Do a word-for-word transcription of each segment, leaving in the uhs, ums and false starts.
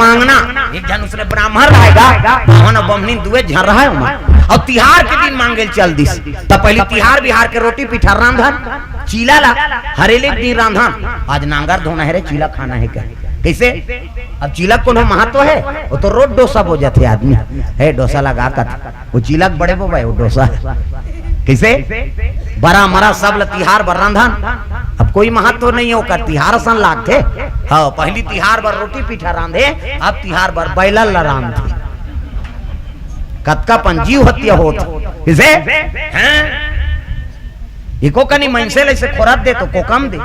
मांगना, एक झन उसने ब्राह्मण रहेगा, बावन अउ बमनीन दुए झन रहे ओमा। अउ तिहार के दिन मांगे ल चल दिस, त पहली तिहार बिहार के रोटी पीठा रांधन, चीला ला, हरेली के दिन रांधन, आज नांगर धोना हे रे, चीला खाना हे कहे। कइसे? अब चीला कोनो महत्व हे? वो तो रोज डोसा बोजथे आदमी, हे डोसा लगा कथे। वो चीला के बड़े बबा, वो डोसा। कइसे? बरा मरा सब ल तिहार बर रांधन। अब कोई महत्व नइ हे ओकर, तिहार असन लागथे। हाँ, पहली तिहार बर रोटी पीठा रांधे, अब तिहार बर बैलल ल रांधथे। कतका पन जीव हत्या होत। कइसे? हैं? एको कनी मनसे ल अइसे खोरत दे तो कोकम दे,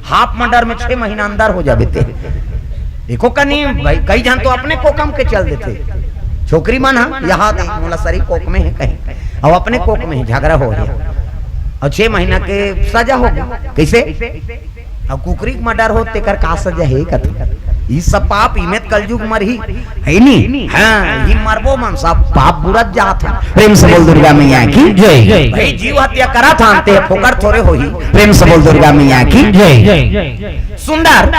हाफ मर्डर में छह महीना अंदर हो जाबे ते। एको कनी भाई, कई झन तो अपने कोकम के चल देथे। छोकरी मन ह, यहाँ दे, मोला सरी कोक में हे कहीं, अउ अपने कोक में हे, झगड़ा हो गया, अउ छह महीना के सजा हो गया। कइसे? अउ कुकरी के मर्डर हो, तेकर का सजा हे कथे? ई सब पाप, इमे त कलयुग मरही, हे नी? हाँ, ई मरबो मन सब पाप बुड़त जात हे। प्रेम से बोल दुर्गा मैया की जय। भाई जीव हत्या करत हन, ते फोकट थोरे होही। प्रेम से बोल दुर्गा मैया की जय। सुंदर,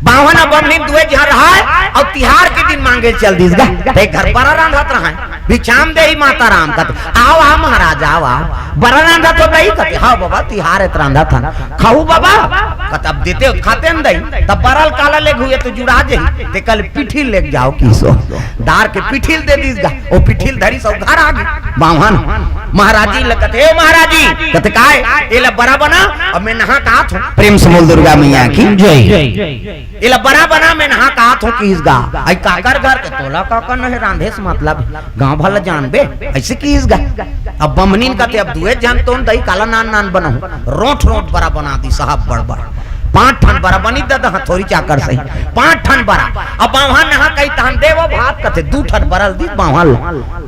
बावन अउ बमनीन दुए झन रहय, अउ तिहार के दिन मांगे चल दिस गा। ते घर बरा रांधत रहय, भिक्षाम देही माता राम कथे, "आओ, आओ महाराज, आओ, आओ। बरा रांधत हो दई?" कथे, "हाँ बाबा, तिहार हे त रांधत हन।" "खाहू बाबा?" कथे, "अब देते हो त खातेन दई।" "तब बरा ल काला लेगहू, ये तो जुड़ा जही।" ते कल पीठी ल लेग जाव किहिस ओ। दार के पीठी ल दे दिस गा, ओ पीठी ल धरिस अउ घर आ गे। बावन महाराजिन ल कथे, "ए महाराजिन," कथे, "काय?" "एला बरा बना, अब मैं नहा के आत हंव।" प्रेम से बोल दुर्गा मैया की जय। "एला बरा बना, मैं नहा के आत हंव," किहिस गा। अई काकर घर के, तोला का करना हे रांधे से मतलब, गांव भर ल जानबे, अइसे किहिस गा। अब बमनीन कथे, "अब दुए झन तोन दई, काला नान नान बनाहूं।" रोंठ रोंठ बरा बना दिस साहब, बड़ बड़ पांच ठन बरा बनिस ददा, हथौरी चाकर सही, पांच ठन बरा। अब बावन नहा के आइस तहन देवो भात कथे, दू ठन बरा ल दिस बावन ल,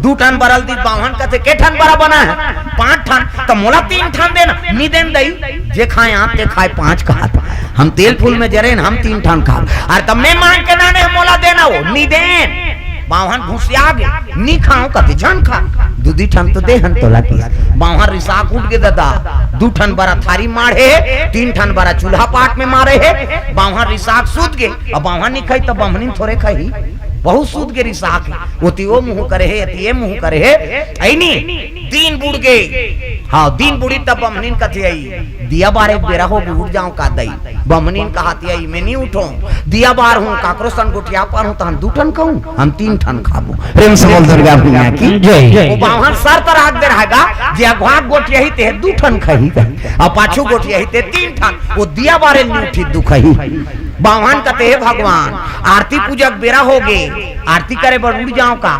दू ठन बरा ल दिस बावन कथे, "के ठन बरा बना हे?" "पांच ठन।" "त मोला तीन ठन देना।" "नी देन दई, जे खाय आंत ते खाय, पांच खात, हम तेल फूल में जरेन, हम तीन ठन खाब।" "अरे त मैं मांग के लाने हंव, मोला देना ओ।" "नी देन।" बावन घुसिया गे, "नी खांव," कथे, "झन खा।" "दू दी ठन तो दे हन तोला," किहिस। बावन रिसा के उठ गे ददा, दू ठन बरा थारी माढ़े हे, तीन ठन बरा चूल्हा पाट में मारे हे। बावन रिसा के सुत गे। अब बावन नी खाही त बमनीन थोरे खाही, बहुत सुत गे रिसा के। ओती ओ मुंह करे हे, एती ए मुंह करे हे, अइनी दिन बुड़ गे। हाँ, दिन बुड़ी तब बमनीन कथे अई, दिया बारे के बेरा होगे, उठ जांव का दई? बमनीन कहत हे, "अई मैं नी उठंव, दिया बारहूं, काकरो संग गोठिया पारहूं, तहन दू ठन खाहूं, हम तीन ठन खाबो।" प्रेम से बोल दुर्गा मैया की जय। ओ बावन शर्त राख दे रहय गा, जे अघवा के गोठियाही ते दू ठन खाही, अउ पाछू गोठियाही ते तीन ठन, ओ दिया बारे ल नी उठही, दू खाही। बावन कथे, "हे भगवान, आरती पूजा के बेरा होगे, आरती करे बर उठ जांव का?"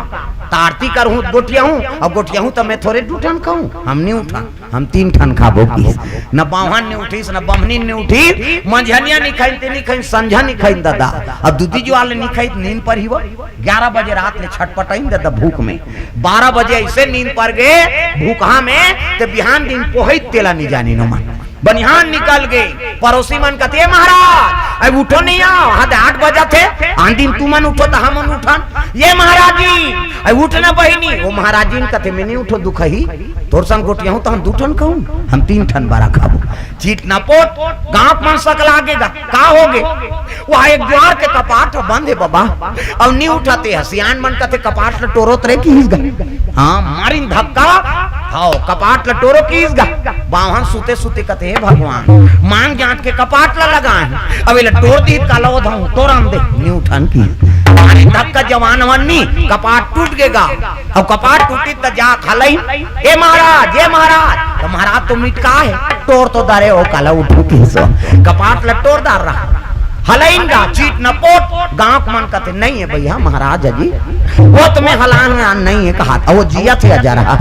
"त आरती करहूं त गोठियाहूं, अउ गोठियाहूं त मैं थोरे दू ठन खाहूं, हम नी उठन।" "हम तीन ठन खाबो," किहिस। न बावन नी उठिस, न बमनीन नी उठिस, मंझनिया नी खाइन, ते नी खाइन, संझा नी खाइन ददा। अउ दूदी जुवार ले नी खाइस, नींद परही वो। ग्यारह बजे रात ले छटपटाइन ददा भूख में। बारह बजे अइसे नींद पर गे भूखहा में, ते बिहान दिन पोहई तेला नी जानिन ओमन। बनिहान निकल गे, परोसी मन कथे, "ए महाराज, अई उठो नी, आओ, हद आठ बजत हे, आन दिन तुमन उठो त हमन उठन।" "ए महाराजिन, अई उठ ना बहिनी।" ओ महाराजिन कथे, "मैं नी उठंव, दू खाही, तोर संग गोठियाहूं त हम दू ठन खाहूं, हम तीन ठन बरा खाबो।" चित नपोट, गांव के मन सकला गे गा, का होगे? ओ एक दुवार के कपाट ह बंद हे बबा, अउ नी उठत हे। सियान मन कथे, "कपाट ल टोरत रहे," किहिस गा। हाँ, मारिन धक्का, "हव, कपाट ल टोरो," किहिस गा। बावन सुते सुते कथे, "हे भगवान, मांग जांच के कपाट ल लगाए हंव, अब एला टोर दिही त काला ओधंव, टोरन दे।" "नी उठन," किहिस। मारिन धक्का, जवान मन नी, कपाट टूट गे गा। अउ कपाट टूटिस त जाके हलइन, "ए महाराज, ए महाराज।" त महाराज तो मिटका हे, टोर तो डरे हो, काला उठहूं किहिस ओ। कपाट ल टोर डारे रहा। हलइन गा, चित नपोट, गांव के मन कथे, "नइ हे भइया महाराज जी, ओ तो मैं हलान हन, नइ हे," कहत, अउ ओ जियत हे अजरहा।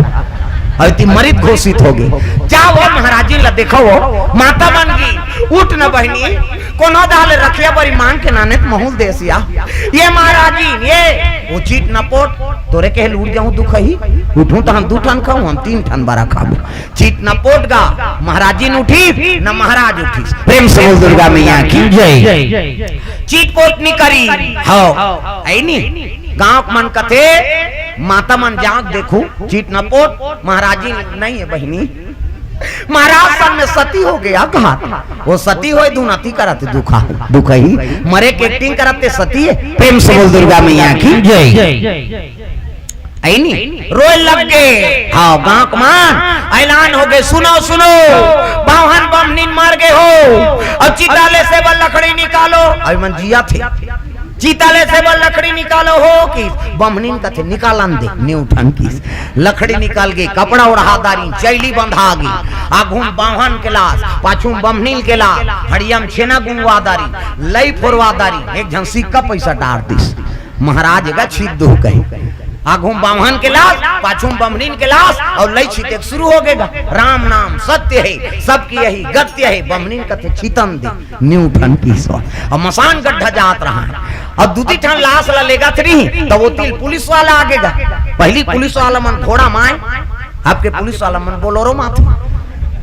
अउ एती मरित घोषित होगे। "जाव ओ महाराजिन ल देखव ओ, माता बन गे, उठ न बहिनी, कोनो दाल रखिया बरी मांग के लाने त महूं ल देस या।" "ए महाराजिन, ए।" ओ चित नपोट, "तोरे कहे ले उठ जाहूं दू खाही, उठहूं त हम दू ठन खाहूं, हम तीन ठन बरा खाबो।" चित नपोट गा, महाराजिन उठिस, न महाराज उठिस। प्रेम से बोल दुर्गा मैया की जय। चित पोट नी करिस, हव, अइनी। गांव के मन कथे, माता मन जांच देखहू, चित नपोट, महाराजिन नइ हे बहिनी। महाराज सन में सती हो गया कहा। वो सती होय दुनती करत दुखा, दुखही। मरे के एक्टिंग करत ते सती है। प्रेम से बोल दुर्गा मैया की जय। ऐनी रोए लग गए। हाँ, गांव के मन ऐलान हो गए, सुनो, सुनो, बावन बमनीन मर गए हो, अब चिता ले से बर लकड़ी निकालो। अभी मन जिया थे, चिता ले से बर लकड़ी निकालो हो कि बमनीन कथे निकालन दे, न्यू ठन किस। लकड़ी निकाल के कपड़ा ओढ़ा दारी, चैली बंधा गे, आघू म बावन के लाश, पाछू म बमनीन के लाश, हड़िया म छेना गुंगवा दारी, लई फोरवा दारी, एक झन सिक्का पैसा डार दिस। महाराज एगा छिद्दू कही। आघू म बावन के लाश, पाछू म बमनीन के लाश, अउ लई छितेक शुरू हो गेगा। राम नाम सत्य है, सबकी यही गत्य है। बमनीन कथे छितन दे, न्यू ठन किस। अब मसान गड्ढा जात रहा है, अब दूती ठन लाश ला लेगत रही, त वो तिल पुलिस वाला आगेगा। पहली पुलिस वाला मन घोड़ा माय, आपके पुलिस वाला मन बोलोरो माथे।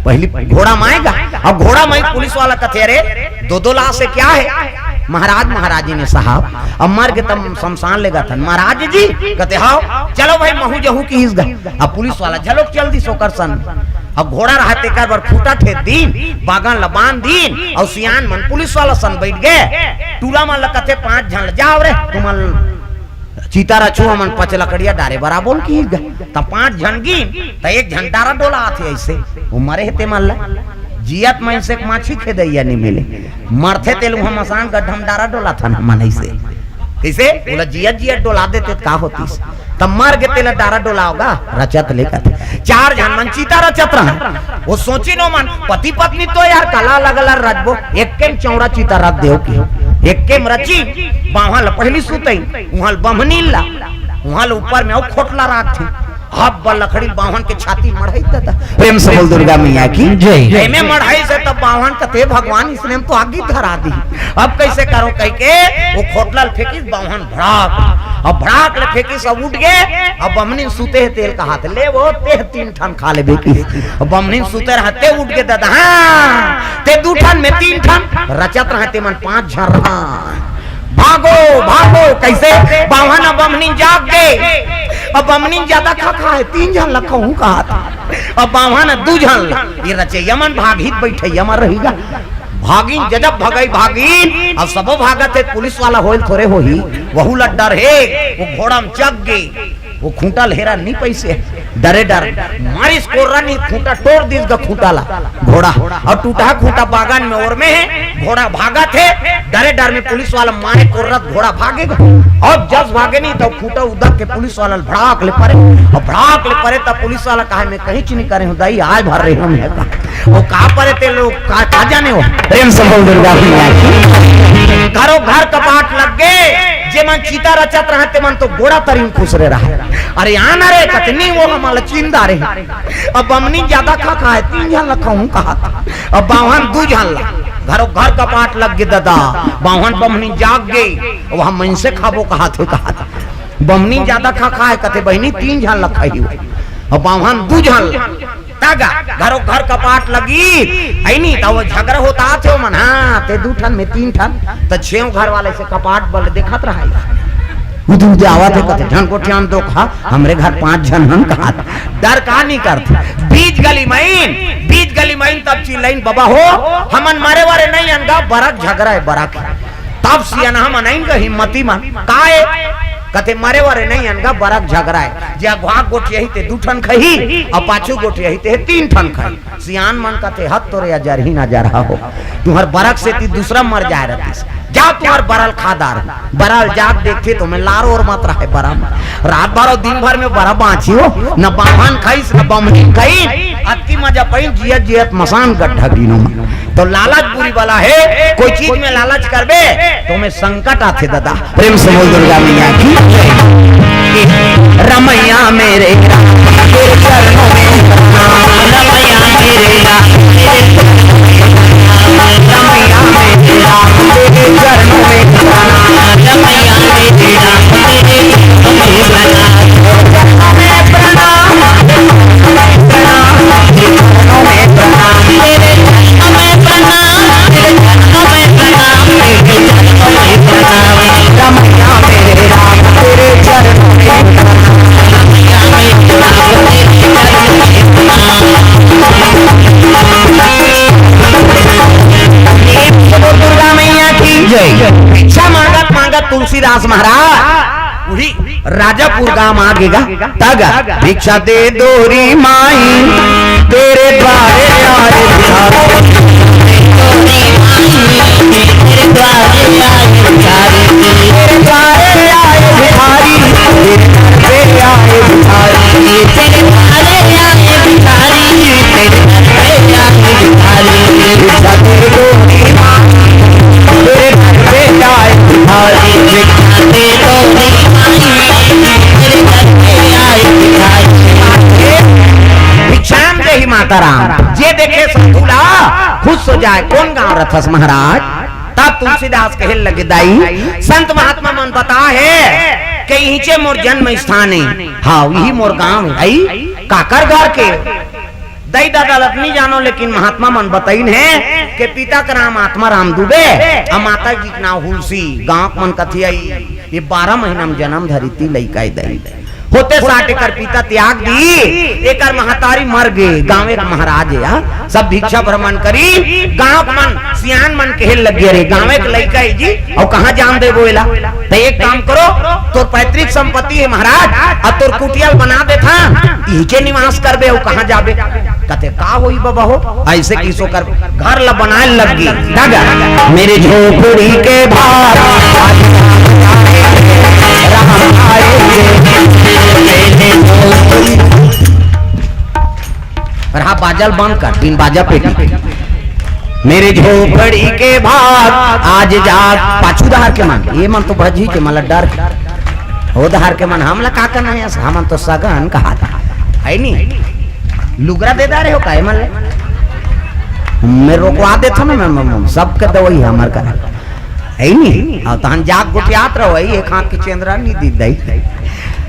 पहली घोड़ा माएगा, अब घोड़ा माई पुलिस वाला कथे, अरे, दो दो लाश है, क्या है? महाराज, महाराजी ने साहब, अब मर के तब शमशान लेगत हन। महाराज जी कथे, हाव, चलो भाई, महू जहू किहिस गा। अब पुलिस वाला झलोक चल दिस ओकर सन। अब घोड़ा रहा तेकर बर खूंटा ठेद दीन, बागन ला बांध दीन, अउ सियान मन पुलिस वाला सन बैठ गए। टूरा मन ला कथे, पांच झन ला, जाव रे, तुमन चिता रचहू, हमन पच लकड़िया डारे बर आबोन किहिस गा। त पांच झन गीन, त एक झन डारा डोला आथे ऐसे, वो मरे हे ते मन ला। जियत मइनसे के माछी खेदइया नी मिले, मरथे तेल उहाँ मसान गड्ढा म डारा डोलाथन हमन ऐसे। कइसे? ओला जियत जियत डोला देते त का होतिस? त मर गे तेला डारा डोलाव गा, रचत ले कथे। चार झन मन चिता रचत रहन। वो सोचिन ओमन, पति पत्नी तो यार कला अलग अलग रचबो, एक्के म चौड़ा चिता रच देव कि। एक्के म रची, बावन ल पहिली सुतई, उहाँ ल बमनीन ला, उहाँ ल ऊपर में अउ खोटला राखथे। हब बर लकड़ी बावन के छाती मढ़ाई ददा। प्रेम से बोल दुर्गा मैया की जय। एमे मढ़ाई से तब बावन कथे, भगवान इसने हम तो आगी धरा दी, अब कैसे करो कह के वो खोटला ल फेंकिस, बावन भड़ाक, अब भड़ाक ले फेंकिस, अब उठ गे। अब बमनीन सुते हे तेल कहाथे, ले वो ते तीन ठन खा लेबे किस। अब बमनीन सुते रहा ते उठ गे ददा, हाँ, ते दू ठन में तीन ठन रचत रहा, ते मन पांच झन रहा। भागो, भागो, कैसे? बावन अब बमनीन जाग गे। अब बमनीन ज्यादा खा खा हे, तीन झन ला खहूं कहाथे। अब बावन दू झन ला, ये रचइया मन भागही त बइठइया मन रही गा। भागिन, जजब भगई भागिन, अब सबो भागत हे, पुलिस वाला होइल थोरे होही, वहू ल डर हे, वो घोड़ा म चघ गे। वो खूंटा ल हेरा नी पइसे, डरे डर मारिस कोर्रा नी, खूंटा टोर दिस गा खूंटा ला, घोड़ा, अउ टूटहा खूंटा बागन में ओर में हे, घोड़ा भागत हे, डरे डर में पुलिस वाला मारे कोर्रा त घोड़ा भागे गा। अब जस भागे नी त खूंटा उदक के पुलिस वाला ल भड़ाक ले परे, अउ भड़ाक ले परे त पुलिस वाला कहे, मैं कहींच नी करे हूं दाई, आय भर रहे हूं मैं। वो का परे ते लोग का, का जाने हो? प्रेम से बोल दुर्गा मैया की। घरो घर कपाट लग गे, जे मन चिता रचत रहा, ते मन तो गोड़ा तरी म खुसरे रहा। अरे आना रे, कतनी वो हमला चिंदा रे। अब बमनीन ज्यादा खा खा हे, तीन झन ला खहूं कहाथे। अब बावन दू झन ला, घरो घर कपाट लग गे ददा, बावन बमनीन जाग गे, अब हम मइनसे खाबो कहाथे, कहाथे। बमनीन ज्यादा खा खा हे कथे, बहिनी तीन झन ला खही हो, अब बावन दू झन ला। त गा, घरो घर कपाट लगी, अइनी, त वो झगरा होत आथे ओमन, हाँ, ते दू ठन, मैं तीन ठन, त छेव घर वाले से कपाट बल देखत रहा। उदू उदू आवत हे, कथे, झन गोठियान दो खा, हमरे घर पांच झन हन कहाथे। डर का नी करथे। बीच गली मइन, बीच गली मइन तब चिल्लाइन, बबा हो, हमन मरे वरे नइ अन गा, बरक झगरा हे, बरक। तब सियानहा मन आइन गा हिम्मती मन, का हे? कथे, मरे वरे नइ अन गा, बरक झगरा हे। जे अघवा गोठियाही ते दू ठन खही, अउ पाछू गोठियाही ते तीन ठन खही। सियान मन कथे, हत तोरे अजरही न अजरहा हो, तुंहर बरक सेती दूसरा मर जाय रहतिस। जा तुंहर बरा ल खा डार। बरा ल जाग देखथे त ओमे लार ओर मत रहय बरा म। रात भर अउ दिन भर में बरा बांची हो, न बावन खइस, न बमनीन खइस। अतकी मजा पइन, जियत जियत मसान गड्ढा गिनो म। त लालच बुरी बला हे, कोई चीज में लालच करबे त ओमे संकट आथे ददा। प्रेम से बोल दुर्गा मैया की। रमैया मेरे राम, तेरे चरणों में प्रणाम। रमैया मेरे राम, तेरे चरणों में प्रणाम। रमैया मेरे राम, तेरे चरणों में प्रणाम। रमैया मेरे राम, तेरे चरणों में प्रणाम। दास महाराज उही राजापुर गांव आ गे गा। तग भिक्षा दे दो री माई, तेरे द्वारे आए भिखारी। तेरे द्वारे आए भिखारी, तेरे द्वारे आए भिखारी, तेरे द्वारे आए भिखारी। तेरे द्वारे आए भिखारी, तेरे द्वारे आए भिखारी। भिक्षा दे दो री माई, तेरे द्वारे आए भिखारी। भिक्षा दे दो री माई, तेरे द्वारे आए भिखारी। भिक्षाम देहि माता राम। जे देखे साधु ला खुश हो जाए। कोन गांव रथस महाराज? तब तुलसीदास कहे लगे, दाई, संत महात्मा मन बता हे कि इहिचे मोर जन्म स्थान हे। हाँ, इही मोर गांव हे। आई काकर घर के? दई ददा ल त नी जानो, लेकिन महात्मा मन बतइन हे कि पिता के नाम आत्मा राम दुबे, अउ माता जी के नाम हुलसी। गांव के मन कथे, आई ये बारह महीना में जन्म धरी ती लइका हे दई। होते साठ एकर पिता त्याग दी, एकर महतारी मर गे। गांव के महाराज हे, सब भिक्षा भ्रमण करी, गांव के मन सियान मन कहे लग गे, रे गांव के लइका हे जी, अउ कहाँ जान देबो एला? त एक काम करो, तोर पैतृक संपत्ति हे महाराज, अउ तोर कुटिया ल बना देथन, इहिचे निवास करबे, अउ कहाँ जाबे? कथे, का होई बबा हो? अइसे किसो कर घर ल बनाए लग गे। दादा, मेरे झोपड़ी के बाहर राम आएंगे। अरे हाँ, बाजा ल बंद कर, बिन बाजा पेटी। मेरे झोपड़ी के भाग आज जाग। पाछू डहर के मन, ये मन तो भजी के मन ल डर। ओ डहर के मन, हमला का करना हे? हमन तो सगन कहा था, हे नी? लुगरा दे डारे हो का ए मन ले? मैं रोकवा देथों ना, मैं, मैं, मैं, सबके दवई हे हमर करा। हे नी? अउ तहन जाग गोठियात रहो, एक हाथ के चेंदरा नी दी दई।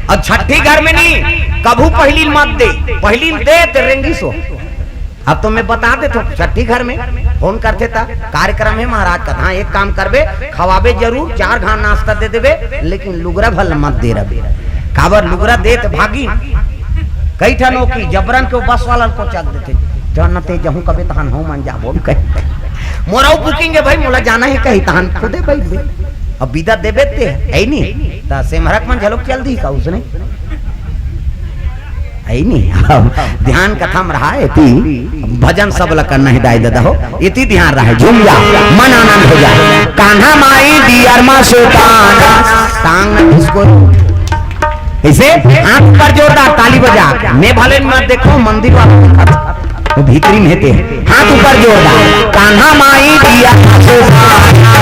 अउ छट्ठी घर में नी, कभू पहिली मत दे, पहिली दे ते रेंगी सो। अब तो मैं बता देथों, छट्ठी घर में फोन करथे त कार्यक्रम हे महाराज का, हाँ, एक काम करबे, खवाबे जरूर, चार घान नाश्ता दे देबे, लेकिन लुगरा भल मत दे रबे। काबर लुगरा दे त भागी, कई ठन हो कि जबरन के बस वाला ल कोचक देथे, जहन ते जहूं कबे तहन हो मन जाबो कहे। मोर अउ booking हे भाई, मोला जाना हे कही, तहन खुदे बइठबे। अब बिदा देबे ते, हे नी? त सेमरक मन झलक चल दी का उसने? हे नी? अब ध्यान कथा म रहा, एती भजन सब ल करना हे दाई ददा हो, एती ध्यान रहे, झूम जा, मन आनंद हो जाए। कान्हा माई दियर मा सुताना, टांग न खिसको। इसे हाथ ऊपर जोरदार ताली बजा। मैं भले मत देखो, मंदिर वाला दिखत, वो भीतरी में थे। हाथ ऊपर जोरदार। कान्हा माई दियर मा सुताना,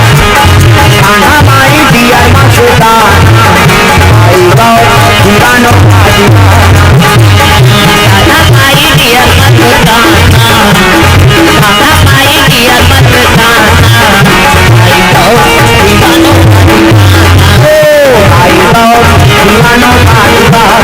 कान्हा माई दियर मा सुताना, आई गौ दीवानो का दीवाना। कान्हा माई दियर मा सुताना, कान्हा माई दियर मा सुताना, आई गौ दीवानो का दीवाना। ओ, आई गौ दीवानो का दीवाना।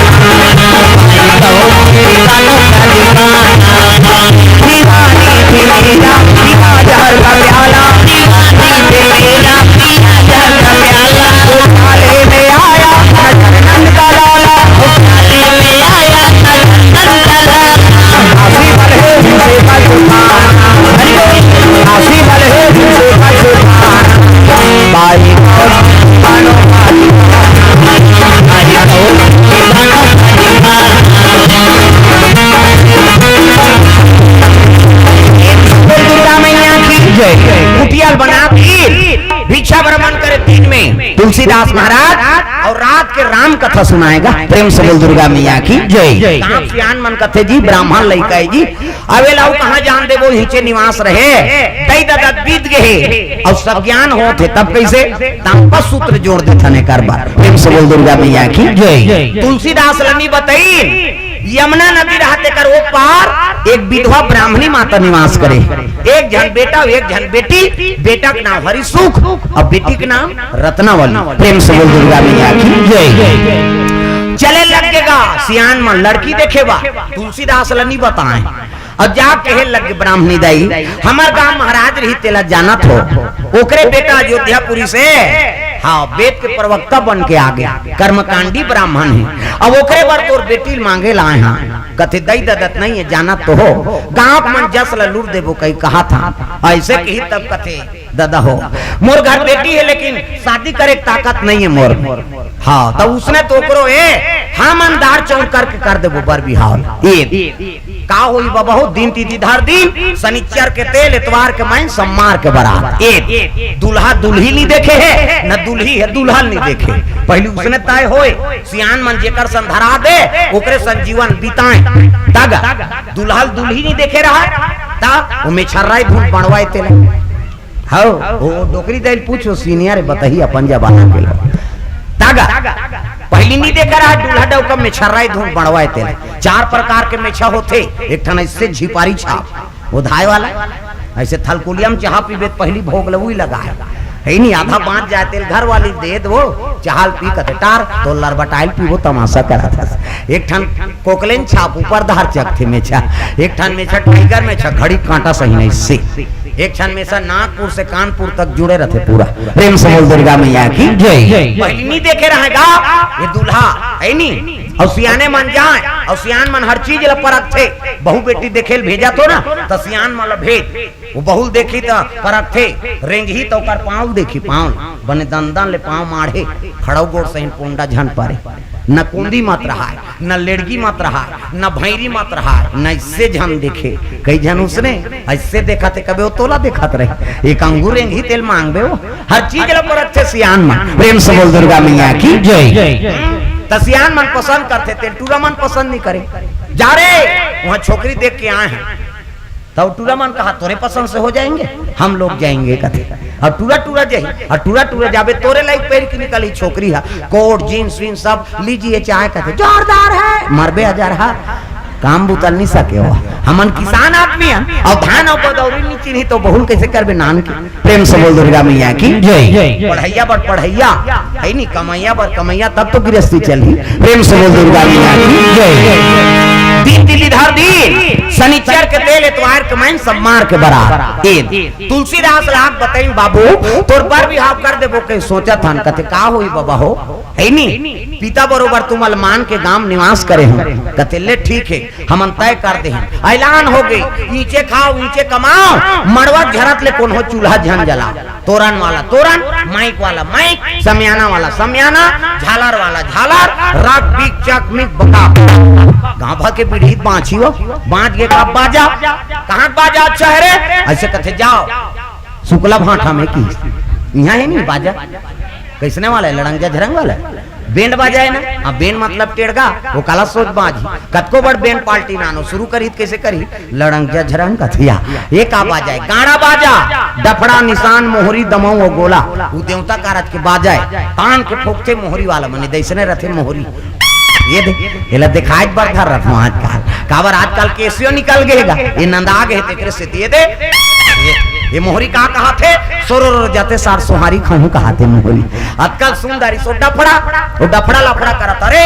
बोल दुर्गा मैया की जय। कुटिया ल बना के भिक्षा भ्रमण करे दिन में तुलसीदास महाराज, अउ रात के राम कथा सुनाए गा। प्रेम से बोल दुर्गा मैया की जय। गांव सियान मन कथे जी, ब्राह्मण लइका हे जी, अब एला अउ कहाँ जान देबो, इहिचे निवास रहे। दई ददा बीत गे हे, अउ सब ज्ञान होत हे, तब कइसे? तांपस सूत्र जोड़ देथन एकर बर। प्रेम से बोल दुर्गा मैया की जय। तुलसीदास ल नी बताइन, यमुना नदी रहत एकर ओ पार एक विधवा ब्राह्मणी माता निवास करे। एक झन बेटा, एक झन बेटी, बेटा के नाम हरिसुख अउ बेटी के नाम रत्नावली। प्रेम से बोल दुर्गा मैया की जय। चले लग गे गा सियान मन लड़की देखे बर, तुलसीदास ल नी बताए। अउ जा कहे लग गे, ब्राह्मणी दाई, हमर गांव महाराज रही तेला जानत हो, ओकरे बेटा अयोध्यापुरी से, हाँ, वेद के प्रवक्ता बन के आ गे, कर्मकांडी ब्राह्मण हे। अब ओकरे बर तोर बेटी ल मांगे ल आए हंव। कथे, दई ददा त नहीं हे, जानत तो हो, गांव के मन जस ल लूट देबो कही कहा था। अइसे कही तब कथे, ददा हो, मोर घर बेटी हे, लेकिन शादी करे के ताकत नहीं हे मोर। हाँ, त उसने तो ओकरो ए, हम अंधार चौक करके कर देबो बर बिहाव। ए, का होई बबा हो, दिन तिथि धर दिन, शनिचर के तेल, एतवार के माइन, सोमवार के बरात। ए, दूल्हा दुल्ही नहीं देखे हे, न दुल्ही हे दूल्हा नहीं देखे। पहली उसने तय होए, सियान मन जेकर सन धरा दे, ओकरे सन जीवन बिताए। तग, दूल्हा दुल्ही नहीं देखे रहा, ता वो मेछर्राई धूल बनवाए तेला। हौ, वो डोकरी दाई ल पूछो, senior हे, बताही अपन जमाना के लोग। तागा, पहली नहीं देखे रहा, दूल्हा डौका मेछर्राई धूल बनवाए तेला। चार प्रकार के मेछा होथे, एक ठन ऐसे झिपारी छाप, वो धाय वाला, ऐसे थलकुलिया में चाहा पीबे त पहली भोग ल उही लगाए। हे नहीं, आधा बाँच जाए तेला घर वाली दे दो, चाहा ल पी कथे टार, तो लरबटाइल पीबो तमाशा करत हस। एक ठन कोकलेन छाप ऊपर धार चकथे मेछा, एक ठन मेछा tiger मेछा घड़ी कांटा सही नहीं से, एक ठन मेछा नागपुर से कानपुर तक जुड़े रहथे पूरा। प्रेम से बोल दुर्गा मैया की जय। पहली नहीं देखे रहेगा ये दूल्हा, हे नहीं? अउ सियाने मन जाए, अउ सियान मन हर चीज ल परखथे। बहू बेटी देखे ल भेजा तो ना, त सियान मन ल भेज। वो बहू ल देखी त परखथे, रेंगही त ओकर पाँव ल देखी, पाँव ल। बने दंदन ले पाँव माढ़े, खड़ऊ गोड़ सहिन पोंडा झन परे। न कोंदी मत रहाय, न लेड़गी मत रहाय, न भैरी मत रहाय, न इससे झन देखे। कई झन उसने ऐसे देखत हे, कबे वो तोला देखत रहे। एक अंगूर रेंगही तेला मांगबे वो। हर चीज ल परखथे सियान मन। प्रेम से बोल दुर्गा मैया की जय। त सियान मन पसंद करथे तेला, टूरा मन पसंद नहीं करे। जा रे, वहाँ छोकरी देख के आए हैं। तब टूरा मन कहा, "तोरे पसंद से हो जाएंगे, हम लोग जाएंगे," कथे। अउ टूरा टूरा जाही, अउ टूरा टूरा जाबे, तोरे लाइक पहिर के निकलही छोकरी हा, कोट, जींस वींस सब लीजिए चाहे, कथे, "जोरदार है, मरबे हजार हा, काम बुतल नहीं सके हो, हमन किसान आदमी हन, अउ धान अउ बदौरी नहीं चिन्ही तो बहुल कैसे करबे नान के।" प्रेम से बोल दुर्गा मैया की जय। पढ़ैया बर पढ़ैया, हे नहीं, कमैया बर कमैया, तब तो गृहस्थी चलही। प्रेम से बोल दुर्गा मैया की जय। दिन तिथि धर दिन, शनिचर के तेल, एतवार के माइन, सोमवार के बरात। ए, तुलसीदास लाग बताइन बाबू, तोर बर बिहाव कर देबो के सोचत हन, कथे का होई बबा हो, हे नहीं? पिता बरोबर तुमन मान के गांव निवास करे हन, कथे ले ठीक हे। हमन तय कर दे हन, ऐलान हो गे, ईंचे खाव, ईंचे कमाव, मड़वा झरत ले कोनो चूल्हा झन जलाव। तोरन वाला तोरन, माइक वाला माइक, समियाना वाला समियाना, झालर वाला झालर, रग बिग चक मिग बका। गांव भर के बिड़हित बांची हो, बांच गे का बाजा, कहाँ बाजा अच्छा हे रे? ऐसे कथे जाव, शुक्ला भांठा में की, इहाँ हे नहीं बाजा, कैसने वाला हे, लड़ंग झरंग वाला हे? बेंड बाजा हे ना, हाँ, बेंड मतलब टेड़गा, वो काला सोच बाजी। कतको बड़ बेंड पार्टी नानो शुरू करही त कैसे करही? लड़ंग झरंग कथिया। ये का बाजा हे? गाड़ा बाजा, डफड़ा, निसान, मोहरी, दमऊ अउ गोला। वो देवता कारज के बाजा हे। तान के ठोकथे मोहरी वाला मने, दइसने रथे मोहरी। ये दे, एला दिखाए बर धर रथों आजकल। काबर आजकल केसियो निकल गे गा। ये नंदा गे हे तेकरे से दे दे। ये, ये मोहरी का कहाथे? सोरो रो जाते सार सोहारी खाहूं कहाथे मोहरी। अतका सुंदर इसो डफड़ा, वो डफड़ा लफड़ा करत, अरे,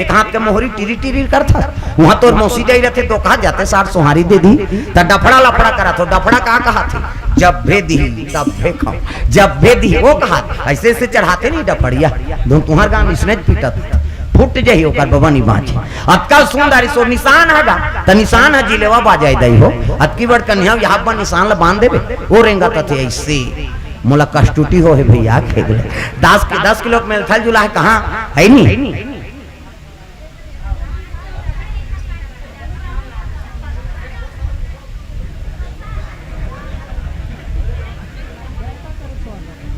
एक हाथ के मोहरी टिरी टिरी करत हस। उहाँ तोर मौसी जाई रथे तो कहा जाते सार सोहारी दे दी, त डफड़ा लफड़ा करत हो, डफड़ा का कहाथे? जब भे दी, तब भे खाओ, जब भे दी, वो कहा, ऐसे ऐसे चढ़ाथे नहीं डफड़िया, धुन तुहर गांव इसने पीटत, फुट जही ओकर बबा नहीं बाँचे। अतका सुंदर इसो निशान हे गा, त निशान हे जिलेवा बाजाय दई हो, अतकी बड़ कन्हैया यहाँ पर निशान ला बांध देबे, वो रेंगत हे ऐसे। मोला कष्टुटी हो हे भैया, खेगले। दस के, दस किलो के मेलथल जुला हे, कहाँ? हे नी?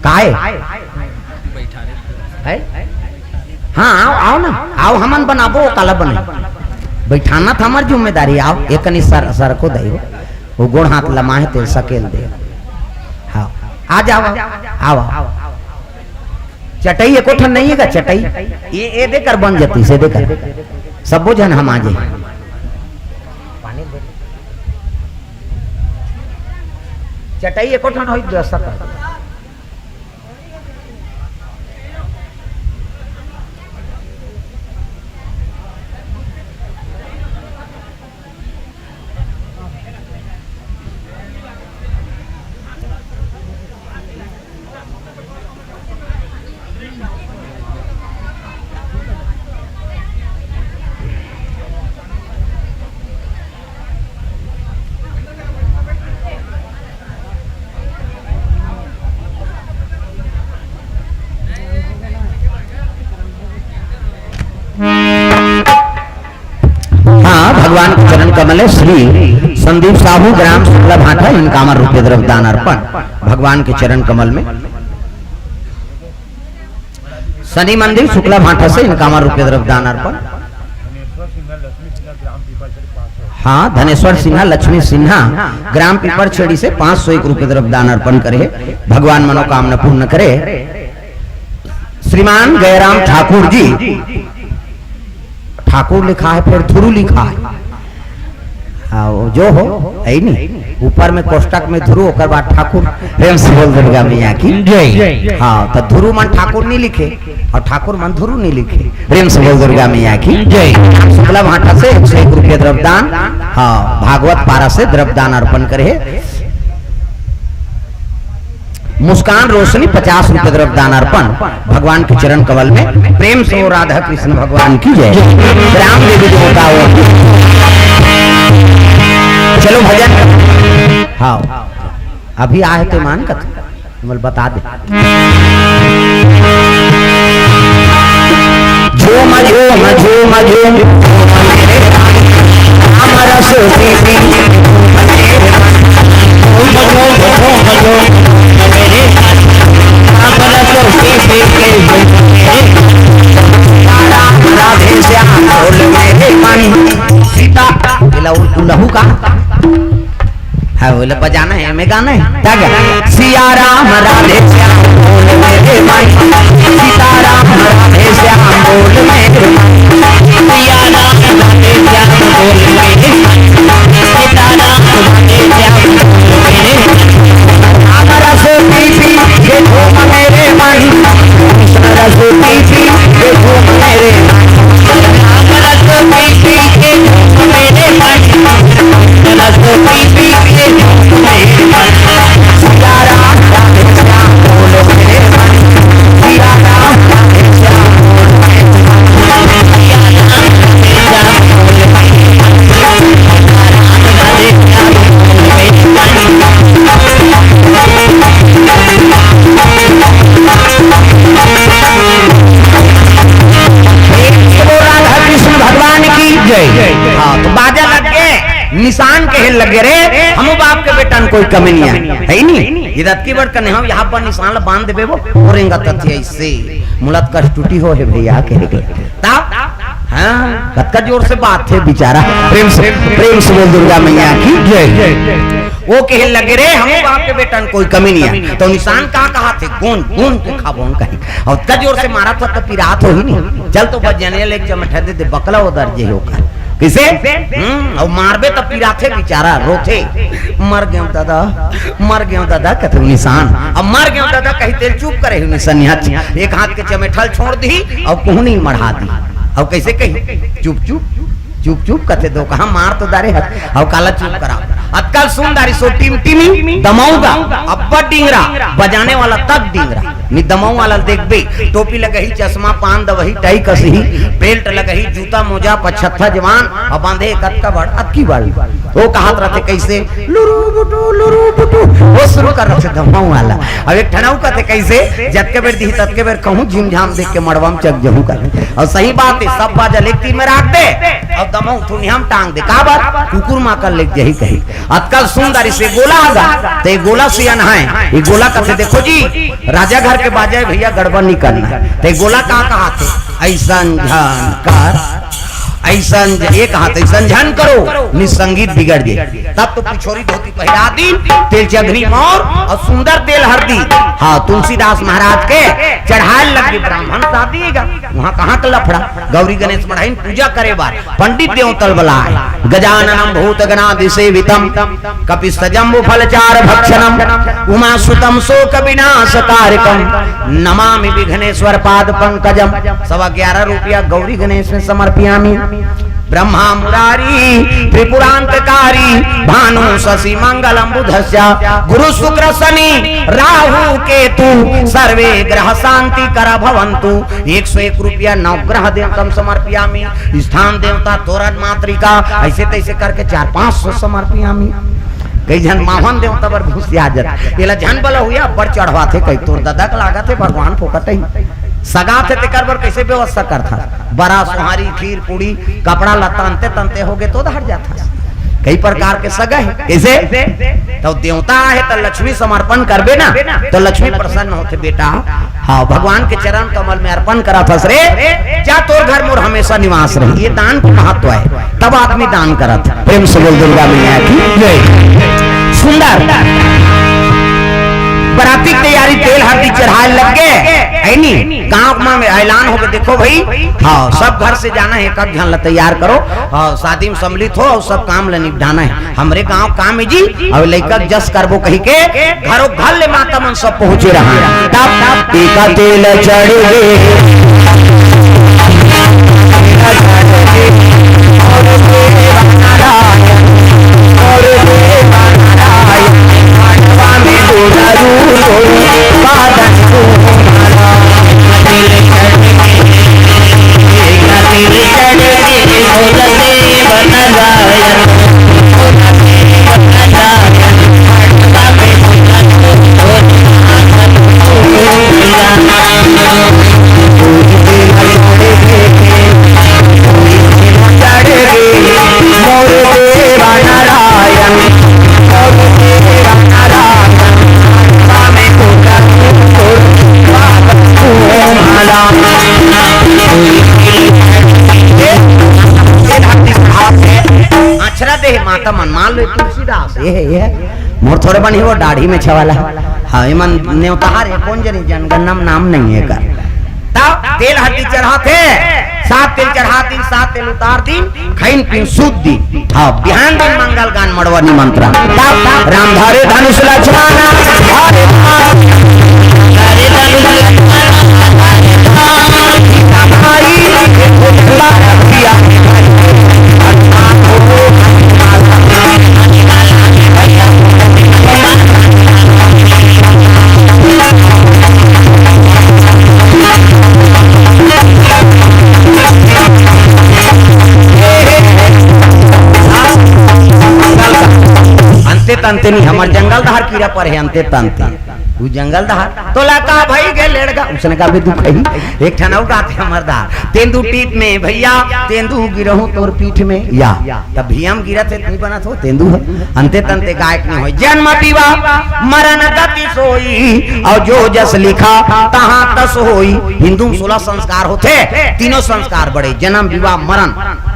काय? हे? हाँ, आओ, आओ ना, आओ, हमन बनाबो, काला बने। बैठाना त हमर जिम्मेदारी, आओ, एकनी सर, सरको दई हो। वो गोड़ हाथ लमाहे तेल सकेल दे। हाँ, आ जाओ, आओ, आओ, आओ। चटई एको ठन नहीं हे का? चटई ये, ये देकर बन जाती से, देकर सबो झन हम आ जाए। चटई एको ठन होई, व्यवस्था कर। कमले श्री संदीप साहू, ग्राम शुक्ला भाटा, इनकावन रुपये द्रव्य दान अर्पण भगवान के चरण कमल में। शनि मंदिर शुक्ला भाटा से इनकावन रुपये द्रव्य दान अर्पण। हाँ, धनेश्वर सिन्हा, लक्ष्मी सिन्हा, ग्राम पीपर छेड़ी से पाँच सौ एक रुपये द्रव्य दान अर्पण करे हे। भगवान मनोकामना पूर्ण करे। श्रीमान गयराम ठाकुर जी, ठाकुर लिखा है, फिर धुरु लिखा है। हाँ, वो जो हो, है नी, ऊपर में कोष्टक में धुरु, ओकर बाद ठाकुर। प्रेम से बोल दुर्गा मैया की जय। हाँ, तो धुरु मन ठाकुर नहीं लिखे और ठाकुर मन धुरु नहीं लिखे। प्रेम से बोल दुर्गा मैया की जय। शुक्ला भाटा से एक सौ एक रुपये द्रव्यदान, हाँ, भागवत पारा से द्रव्यदान अर्पण करे। मुस्कान रोशनी पचास रुपये द्रव्यदान अर्पण भगवान के चरण कमल में। प्रेम से वो राधा कृष्ण भगवान की जय। राम देवी देवता हो। चलो भजन। हाँ, अभी आहे तो मान कत, बोल बता दे। झूम झूम झूम झूम झूम मेरे राम रस पी पी। झूम झूम झूम झूम मेरे राम रस पी पी के झूम मेरे राम। राधे श्याम बोल मेरे मन। सीता, ये लहू, लहू का है, बोले बजाना है, हमें गाना है। क्या गा? सिया राम राधे श्याम बोल मेरे भाई, सीता राम राधे श्याम बोल मेरे भाई, सिया राम राधे श्याम बोल मेरे भाई, सीता राम राधे श्याम बोल मेरे भाई। राम रस पी पी के झूम मेरे भाई, कृष्ण रस पी पी के झूम मेरे भाई, राम रस पी पी के झूम मेरे भाई। राधा कृष्ण भगवान की जय। हाँ, तो बाजा लग गए। निशान कहे लगे रे, हम बाप के बेटा न कोई कमी नहीं है, है ही नहीं। ये रत की बड़ कने हम यहाँ पर निशान ला बांध देबे वो, वो रेंगा तथ्य इससे मुलत कष्ट टूटी हो है भैया कहे के। तब हाँ, कतका जोर से बात है बेचारा। प्रेम से, प्रेम से बोल दुर्गा मैया की जय। वो कहे लगे रे, हम बाप के बेटा न कोई कमी नहीं है। तो निशान का कहा थे, गुण, गुण के खाबोन कही। और इतना जोर से मारा था तो पिरात हो ही नहीं। चल तो बजने ले चमठा दे दे बकला उधर जे हो कर। किसे? हम्म, और मारबे तब पिराथे बेचारा, रोथे। मर गयो दादा, मर गयो दादा, कथे निशान। अब मर गयो दादा, कही तेल चुप करे हुए सन्यासी। एक हाथ के चमेठल छोड़ दी और कोहनी मढ़ा दी। और कैसे कही? चुप, चुप, चुप, चुप, कथे दो कहा मार तो दारे हत, और काला चुप करा। अतकल सुन दारी सो टिमटिमी दमऊगा, अब्बड़ डिंगरा, बजाने वाला तक डिंगरा। नि दमऊ वाला देखबे, टोपी लगही, चश्मा, पान दवही, टाई कसही, बेल्ट लगही, जूता, मोजा, पछत्था जवान, अउ बांधे कतका बड़, अतकी बड़। वो कहत रथे कैसे, "लुरु बुटु, लुरु बुटु", वो शुरू कर रथे दमऊ वाला। अब एक ठनऊ कथे कैसे, "जतके बेर दिही, ततके बेर कहूँ, झिमझाम देख के मड़वा म चक जहूँ," कथे। अउ सही बात है, सब बाजा लेग तीर में राख दे, अउ दमऊ थुनिया म टांग दे। काबर? कुकुर माकर लेग जही कही। अतका सुंदर इसे गोला आगा, ते गोला से अन है। ये गोला कथे, देखो जी, राजा घर के बाजा है भैया, गड़बड़ नहीं करना है। ते गोला का कहा थे? ऐसन झन कर, ऐसन झ-, ये कहा थे, "ऐसन झन करो, नि संगीत बिगड़ जे।" तब तो पिछोरी धोती पहिरा दी, तेल चघरी मौर और सुंदर तेल हरदी। हाँ, तुलसीदास महाराज के चढ़ाए लग गई, ब्राह्मण शादी है। वहाँ कहाँ का लफड़ा? गौरी गणेश मढ़ाइन पूजा करे बार पंडित देवतल बलाए। गजाननम भूत गणादि सेवितम, कपित जम्बु फल चार भक्षणम, उमा सुतम शोक विनाश कारकम, नमामि विघ्नेश्वर पाद पंकजम। सवा ग्यारह रुपया गौरी गणेश में समर्पियामी। ब्रह्मा मुरारी त्रिपुरांतकारी, भानु शशि मंगलम बुधस्य, गुरु शुक्र शनि राहु केतु, सर्वे ग्रह शांति कर भवंतु। एक सौ एक रुपया नवग्रह देवतम समर्पियामी, स्थान देवता, तोरण मातृका, ऐसे तैसे करके चार पाँच सौ समर्पियामी। कई झन मावन देवता बर घुसिया जात, एला झन बला हुआ, अब्बड़ चढ़वाथे, कई तोर ददा के लागत है भगवान फोकट ही सगाथे, तेकर बर कैसे व्यवस्था करथा? बरा, सोहारी, खीर, पूड़ी, कपड़ा लत्ता अंते तंते हो गए तो धर जाथा। कई प्रकार के सगा हे। कइसे? त देवता आहे त लक्ष्मी समर्पण करबे ना, त लक्ष्मी प्रसन्न होथे बेटा। हाँ, भगवान के चरण कमल में अर्पण करत हस रे, जा तोर घर मोर हमेशा निवास रही। ये दान के महत्व हे, तब आदमी दान करत हे। प्रेम से बोल दुर्गा मैया की जय। सुंदर। बराती के तैयारी, तेल हरदी चढ़ाए लग गे, हे नी? गांव में ऐलान होगे, देखो भाई, हाँ, सब घर से जाना हे, एक एक झन ला तैयार करो, हाँ, शादी में सम्मिलित हो अउ सब काम ला निपटाना हे। हमरे गांव काम हे जी, अउ लइका के जस करबो कहिके घरो घर ले माता मन सब पहुंचे रहा। तब, तब टीका तेल चढ़ गे। अक्षरा दे हे माता मन, मान लो तुलसीदास, ये हे, ये हे। मोर थोरे बनी हे वो दाढ़ी में छवाला। हाँ, एमन नेवतार हे, कोन जनी जनगणना में नाम नहीं हे एकर। तब तेल हरदी चढ़ाथे, सात तेल चढ़ा दिन, सात तेल उतार दिन, खइन पिन सूत दिन। हाँ, बिहान दिन मंगल गान मड़वा निमंत्रण। तब राम धरे धनुष लक्ष्मण, हरे राम। अंते तंते नहीं, हमर जंगल दहार कीरा परे हे, अंते तंते। उ जंगल दहार, तोला का भई गे लेड़गा, उसने का भी दुख हे। एक ठन अउ गाथे हमर दहार, तेंदू टीप में भइया, तेंदू गिरहूं तोर पीठ में। या, तब भइया हम गिरत हे, नहीं बनत हो, तेंदू हे। अंते तंते गायक नहीं होय। जन्म विवाह मरण गति सोई, अउ जो जस लिखा तहां तस होई। हिंदू में सोलह संस्कार होथे, तीनों संस्कार बड़े, जन्म विवाह मरण।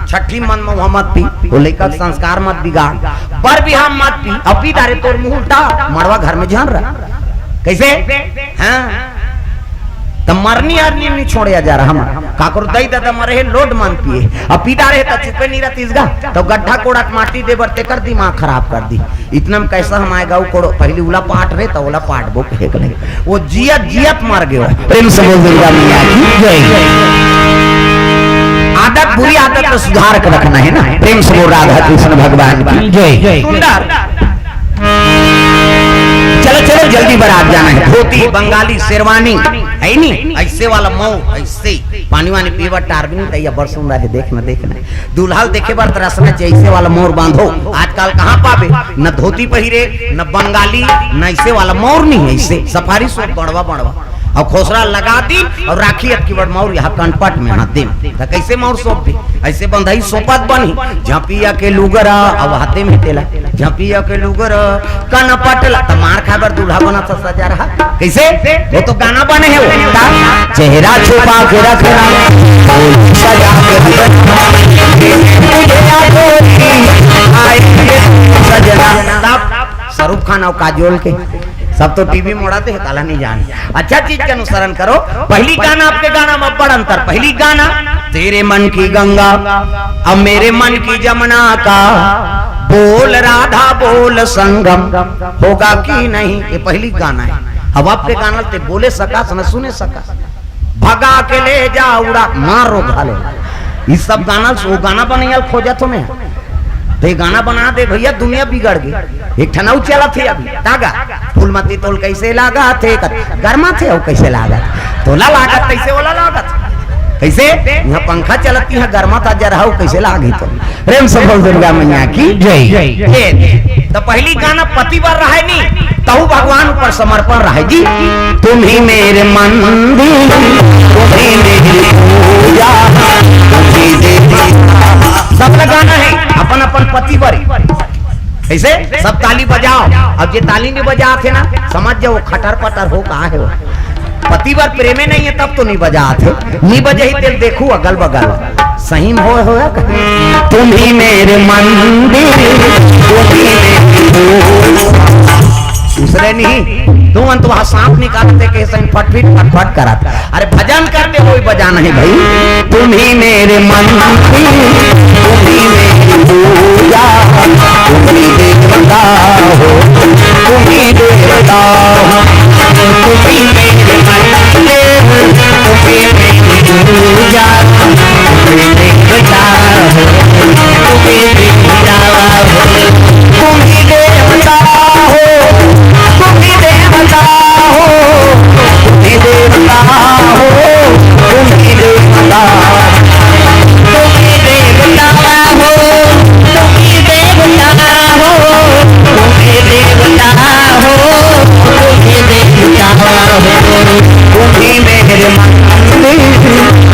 छठी मन में वहां मत पी, वो लइका के संस्कार मत बिगाड़, बर बिहाव मत पी, अउ पी डारे तोर मुंह उल्टा, मड़वा घर में झन रह। कइसे? हाँ। त मरनी आदमी नहीं छोड़े जा रहा हमर। काकरो दई ददा मरे हे, लोड मन पिए। अउ पी डारे हे त चुपे नहीं रहतिस गा। त गड्ढा कोड़त माटी दे बर तेकर दिमाग खराब कर दी। इतना में कइसा हम आए गा, उ कोड़ो, पहिली उला पाट रे, त ओला पाटबो फेंक ले। वो जियत जियत मर गयो। प्रेम से बोल दुर्गा मैया की जय। आदत, बुरी आदत तो सुधार के रखना हे ना। प्रेम से बोल राधा कृष्ण भगवान की जय। सुंदर। चलो, चलो, जल्दी बरात जाना हे। धोती, बंगाली, शेरवानी, हे नी? अइसे वाला मऊ, अइसे। पानी वानी पीए बर टार भी नहीं, तैया बड़ सुंदर हे, देख ना, देख ना। दूल्हा ल देखे बर तरसना चाहिए, अइसे वाला मऊर बांधो। आजकल कहाँ पाबे? न धोती पहिरे, न बंगाली, न अइसे वाला मऊर नहीं हे, अइसे। सफारी सूट बड़वा, बड़वा। अउ खोसरा लगा दिन अउ राखी अतकी बड़ मऊर यहाँ कनपट में हाथ दे में। त कइसे मऊर सौंप दे? अइसे बंधई सौंपत बनही। झपिया के लुगरा अउ हाथे में तेला। झपिया के लुगरा कनपट ला। त मार खाए बर दूल्हा बनत हे सजा रहा। कइसे? वो तो गाना बने हे वो। त चेहरा छुपा के रखना, बोल सजा के रखना। तुझे याद होती, आएंगे सजना। तब शाहरुख खान अउ काजोल के सब तो टीवी मोड़ा दे, काला नहीं जान। अच्छा चीज के अनुसरण करो। पहिली गाना अबके गाना में बड़ अंतर। पहिली गाना तेरे मन की गंगा, अब मेरे मन की जमुना का, बोल राधा बोल संगम, होगा कि नहीं, ये पहिली गाना हे। अब अबके गाना ते बोले सकस न सुने सकस। भगा के ले जा उड़ा, मारो घालो। ये सब गाना, वो गाना बनइया ल खोजत हों मैं। त ये गाना बना दे भइया, दुनिया बिगड़ गे। एक ठन अउ चलत हे अभी, तागा। फूलमती तोल कइसे लागथे, कत-, गरमाथे अउ कइसे लागथे। तोला लागथे तइसे ओला लागथे। कइसे? इहाँ पंखा चलत हे, इहाँ गरमाथे, जरहा अउ कइसे लागही तो। प्रेम से बोल दुर्गा मैया की जय। ये, त पहिली गाना पति बर रहय नी, तहू भगवान ऊपर समर्पण रहय जी। तुम ही मेरे मंदिर, तुम ही मेरी पूजा, तुम ही देवी। सबला गाना हे अपन अपन पति बर। ऐसे सब ताली बजाओ। अब जे ताली नहीं बजात हे ना, समझ जाओ, खटर पटर हो, का हे वो। पति बर प्रेमे नहीं है, तब तो नहीं बजात हे। नहीं बजाही तेल देखू अगल बगल, सही में होय होय। तुम ही मेरे मंदिर, तुम ही मेरी पूजा। दूसरे नहीं, तुम अंत वहां सांप निकालते के सही फटफिट फटफट करत। अरे भजन करते हुए बजाना है भाई। तुम ही मेरे मंदिर, तुम ही मेरी पूजा, तुम ही देवता हो, तुम ही देवता हो। तुम ही मेरे मंदिर, तुम ही मेरी पूजा, तुम ही देवता हो, तुम ही देवता हो। तुम ही देवता हो, तुम ही देवता हो, तुम ही देवता हो, तुम ही देवता हो, तुम ही देवता हो, तुम ही देवता हो, तुम ही देवता हो, तुम ही देवता हो। तुम ही मेरे मंदिर,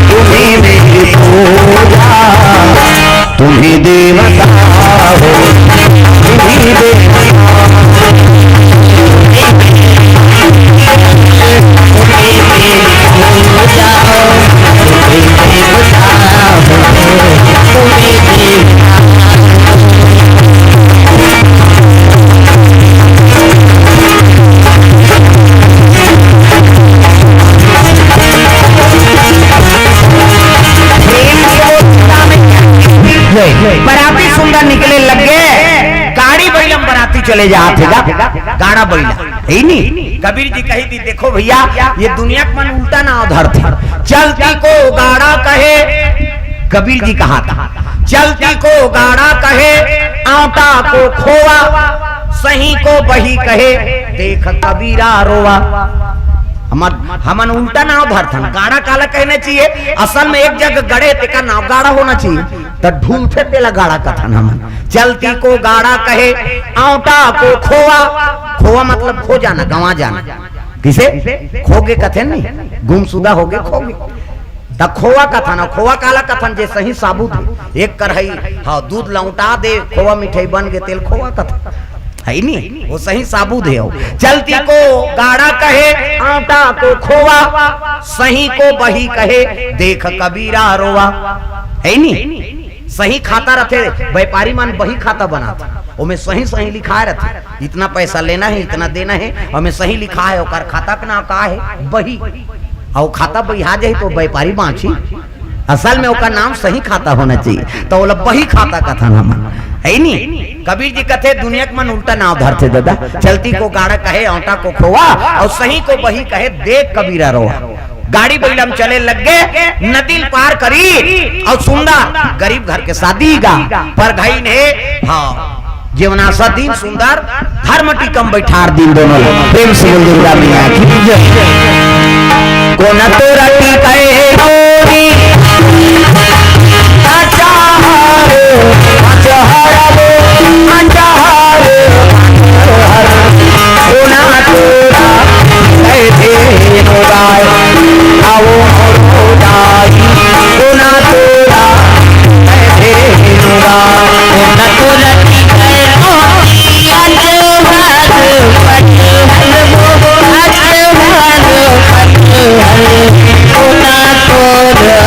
तुम ही मेरी पूजा। तुम ही देवता हो, तुम ही देवता हो। बराती सुंदर निकले लग गे, गाड़ी बइला म बराती चले जात हे गा, गाड़ा बइला, हे नी? कबीर जी कही थी, देखो भइया, ये दुनिया के मन उल्टा नाव धरथे। चलती को गाड़ा कहे, कबीर जी कहा था, चलती को गाड़ा कहे, औंटा को खोवा, सही को बही कहे, देख कबीरा रोवा। हमन, हमन उल्टा नाव धरथन। गाड़ा काला कहना चाहिए? असल में एक जगह गड़े, तेका नाव गाड़ा होना चाहिए, त ढूंढथे तेला गाड़ा कथन हमन। चलती को गाड़ा कहे, औंटा को खोवा। खोवा मतलब खो जाना, गंवा जाना। किसे? खो गे कथे नहीं, गुमशुदा हो गे, खो गे। त खोवा कथन, खोवा काला कथन? जे सही साबुत हे, एक कढ़ाई, हाँ, दूध लौटा दे, खोवा मिठाई बन गे, तेला खोवा कथन, हे नी? वो सही साबुत हे। चलती को गाड़ा कहे, औंटा को खोवा, सही को बही कहे, देख कबीरा रोवा, हे नी? सही खाता रथे, व्यापारी मन बही खाता बनाथे, ओमे सही सही लिखाय रथे, इतना पैसा लेना है, इतना देना है, ओमे सही लिखाय हे, ओकर खाता के नाम का हे? बही। अउ खाता बहिहा जाही तो व्यापारी बांची। असल में ओकर नाम सही खाता होना चाहिए, तो ओला बही खाता कथन हमन, हे नी? कबीर जी कथे, दुनिया के मन उल्टा नाव धरथे दादा। चलती को गाड़ा कहे, औंटा को खोवा, अउ सही को बही कहे, देख कबीरा रोवा। गाड़ी बइला म चले लग गे, नदी ल पार करी, अउ सुंदर गरीब घर के शादी गा, परघाइन हे, हाँ, जेवनासा दीन सुंदर, धर्म टीका म बइठार दीन दोनों ला। प्रेम से बोल दुर्गा मैया की जय। कोन तोरा टीका ए गोरी, अचार, अचार, अचार, अचार, कोन तोरा ए धेनु गाय, आओ मोरो दाई, कोन तोरा ए धेनु गाय। कोन तोरा टीका ए गोरी, अचार, अचार, अचार, कोन तोरा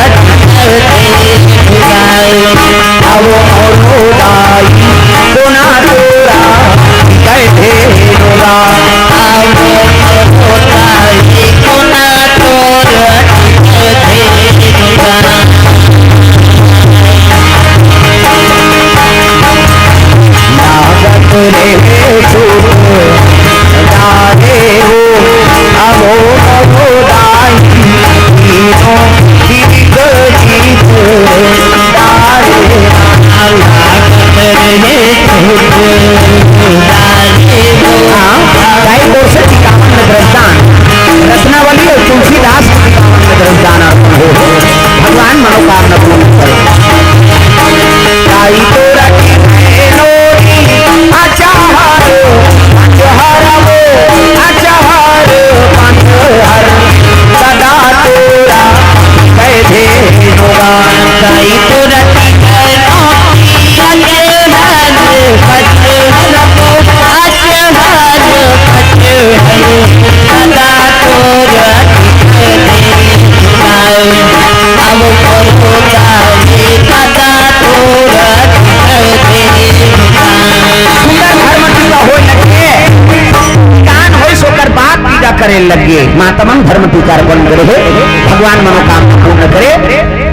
लगे, मातमम धर्म टीकार कौन करे हे, भगवान मनोकामना पूर्ण करे।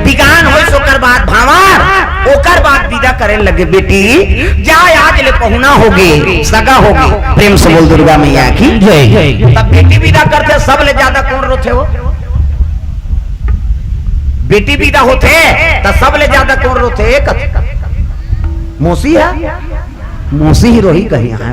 तिगान होइस ओकर बाद भांवर, ओकर बाद विदा करे लगे, बेटी जा, आज ले पहुना होगे, सगा होगे। प्रेम से बोल दुर्गा मैया की जय। तब बेटी विदा करथे, सब ले ज्यादा कौन रोथे हो? बेटी विदा होथे त सब ले ज्यादा कौन रोथे? एक मौसी हे, मौसी ही रोही कहीं हे।